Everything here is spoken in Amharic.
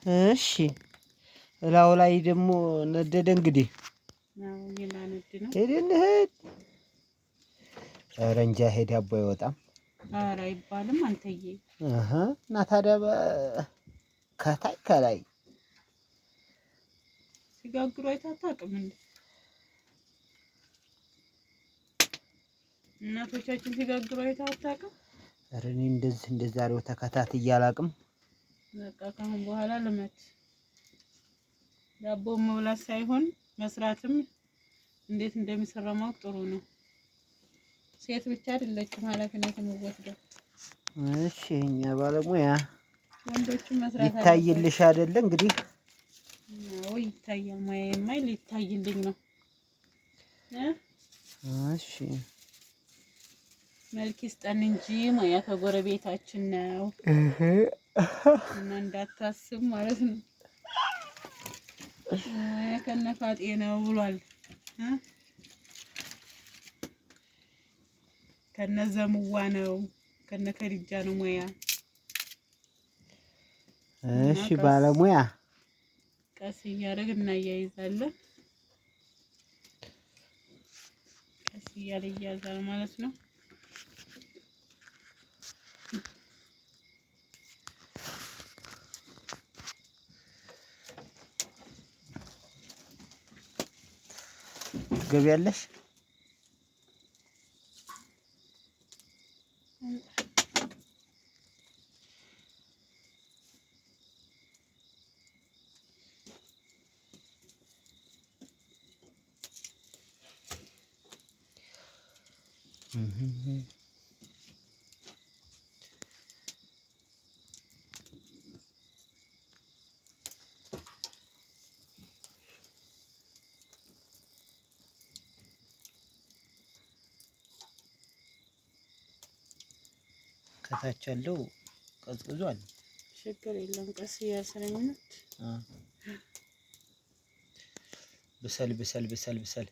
እሺ እላው ላይ ደግሞ ነደደ። እንግዲህ ሄድ እንሂድ። ኧረ እንጃ ይሄ ዳቦ አይወጣም። ኧረ አይባልም አንተዬ። እና ታዲያ ከታይ ከላይ ሲጋግሩ አይተህ አታውቅም እንዴ? እናቶቻችን ሲጋግሩ አይተህ አታውቅም? ኧረ እኔ እንደዚህ እንደ ዛሬው ተከታትዬ አላውቅም። በቃ ካሁን በኋላ ልመት። ዳቦ መብላት ሳይሆን መስራትም እንዴት እንደሚሰራ ማወቅ ጥሩ ነው። ሴት ብቻ አይደለችም ኃላፊነት የምወስደው። እሺ እኛ ባለሙያ ወንዶቹም መስራት ይታይልሽ አይደለ እንግዲህ። አዎ ይታያል። ሙያ የማይል ይታይልኝ ነው። እሺ መልክ ይስጠን እንጂ ሙያ ከጎረቤታችን ነው እና እንዳታስብ ማለት ነው። ሙያ ከነፋጤ ነው ብሏል። ከነዘምዋ ነው ከነከድጃ ነው ሙያ። እሺ ባለሙያ ቀስ እያደረግን እናያይዛለን። ቀስ እያለ እያዛል ማለት ነው። ትገቢያለሽ? ከታች ያለው ቀዝቅዟል። ችግር የለም። ቀስ እያለ ስለሚነድ ብሰል ብሰል ብሰል ብሰል።